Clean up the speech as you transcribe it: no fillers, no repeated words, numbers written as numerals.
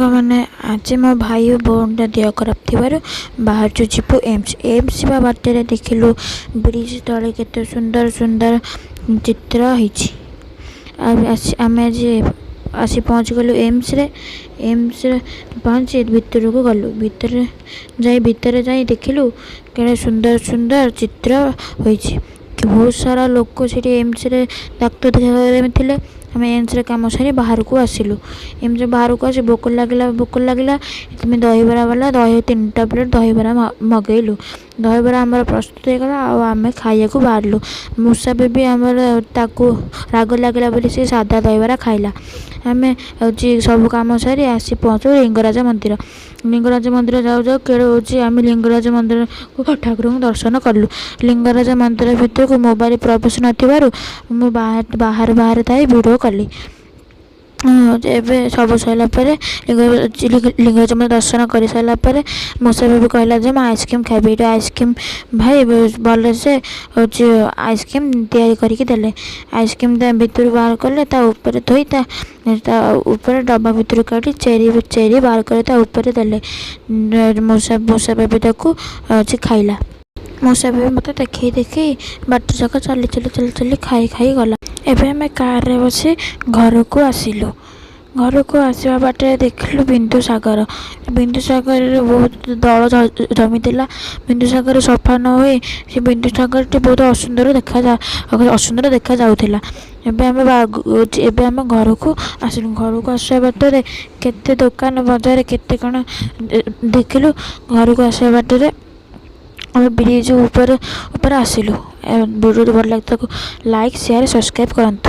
ସାଙ୍ଗମାନେ, ଆଜି ମୋ ଭାଇ ଓ ଭଉଣୀର ଦେହ ଖରାପ ଥିବାରୁ ବାହାରିଛୁ ଯିବୁ ଏମ୍ସ। ଏମ୍ସ ଯିବା ବାଟରେ ଦେଖିଲୁ ବ୍ରିଜ୍ ତଳେ କେତେ ସୁନ୍ଦର ସୁନ୍ଦର ଚିତ୍ର ହେଇଛି। ଆଉ ଆସି ଆମେ ଆଜି ଆସି ପହଞ୍ଚିଗଲୁ ଏମ୍ସରେ। ଏମ୍ସରେ ପହଞ୍ଚି ଭିତରକୁ ଗଲୁ। ଭିତରେ ଯାଇ ଦେଖିଲୁ କେଡ଼େ ସୁନ୍ଦର ସୁନ୍ଦର ଚିତ୍ର ହୋଇଛି। ବହୁତ ସାରା ଲୋକ ସେଠି ଏମ୍ସରେ ଡାକ୍ତର ଦେଖା ଥିଲେ। ଆମେ ଏମ୍ସରେ କାମ ସାରି ବାହାରକୁ ଆସିଲୁ। ଏମ୍ସରେ ବାହାରକୁ ଆସି ଭୋକ ଲାଗିଲା। ଭୋକ ଲାଗିଲା। ଆମେ ଦହିବରା ବାଲା ଦହି 3ଟା ପ୍ଲେଟ୍ ଦହିବରା ମଗେଇଲୁ। ଦହିବରା ଆମର ପ୍ରସ୍ତୁତ ହେଇଗଲା ଆଉ ଆମେ ଖାଇବାକୁ ବାହାରିଲୁ। ମୂଷା ବେବି ଆମର, ତାକୁ ରାଗ ଲାଗିଲା ବୋଲି ସେ ସାଦା ଦହିବରା ଖାଇଲା। ଆମେ ହେଉଛି ସବୁ କାମ ସାରି ଆସି ପହଞ୍ଚିଲୁ ଲିଙ୍ଗରାଜ ମନ୍ଦିର। ଲିଙ୍ଗରାଜ ମନ୍ଦିର ଯାଉ ଯାଉ କେଡ଼େ ହେଉଛି, ଆମେ ଲିଙ୍ଗରାଜ ମନ୍ଦିରକୁ ଠାକୁରଙ୍କୁ ଦର୍ଶନ କଲୁ। ଲିଙ୍ଗରାଜ ମନ୍ଦିର ଭିତରକୁ ମୋବାଇଲ୍ ପ୍ରବେଶ ନଥିବାରୁ ମୁଁ ବାହାରେ ବାହାରେ ଥାଇ ଭିଡ଼ିଓ କଲି। ଏବେ ସବୁ ସରିଲା ପରେ, ଲିଙ୍ଗରାଜ ମନ୍ଦିର ଦର୍ଶନ କରିସାରିଲା ପରେ ମୂଷା ବେବି କହିଲା ଯେ ମୁଁ ଆଇସ୍କ୍ରିମ୍ ଖାଇବି। ଏଇଠି ଆଇସ୍କ୍ରିମ୍ ଭାଇ ଭଲସେ ହେଉଛି ଆଇସ୍କ୍ରିମ୍ ତିଆରି କରିକି ଦେଲେ। ଆଇସ୍କ୍ରିମ୍ ତା ଭିତରୁ ବାହାର କଲେ, ତା ଉପରେ ଥୋଇ, ତା ତା ଉପରେ ଡବା ଭିତରୁ କାଢ଼ି ଚେରି ଚେରି ବାହାର କରି ତା ଉପରେ ଦେଲେ। ମୂଷା ମୂଷା ବେବି ତାକୁ ହେଉଛି ଖାଇଲା। ମୂଷା ବେବି ମୋତେ ଦେଖେଇ ଦେଖେଇ ବାଟ ଯାକ ଚାଲି ଚାଲି ଚାଲି ଚାଲି ଖାଇ ଖାଇ ଗଲା। ଏବେ ଆମେ କାରରେ ବସି ଘରକୁ ଆସିଲୁ। ଘରକୁ ଆସିବା ବାଟରେ ଦେଖିଲୁ ବିନ୍ଦୁସାଗର। ବିନ୍ଦୁସାଗରରେ ବହୁତ ଦଳ ଜମିଥିଲା। ବିନ୍ଦୁସାଗର ସଫା ନ ହୋଇ ସେ ବିନ୍ଦୁସାଗରଟି ବହୁତ ଅସୁନ୍ଦର ଦେଖାଯାଉଥିଲା। ଏବେ ଆମେ ଘରକୁ ଆସିଲୁ। ଘରକୁ ଆସିବା ବାଟରେ କେତେ ଦୋକାନ ବଜାର, କେତେ କ'ଣ ଦେଖିଲୁ। ଘରକୁ ଆସିବା ବାଟରେ ଆମେ ବ୍ରିଜ୍ ଉପରେ ଉପରେ ଆସିଲୁ। ଭିଡ଼ିଓଟି ଭଲ ଲାଗେ ତାକୁ ଲାଇକ୍, ସେୟାର, ସବସ୍କ୍ରାଇବ୍ କରନ୍ତୁ।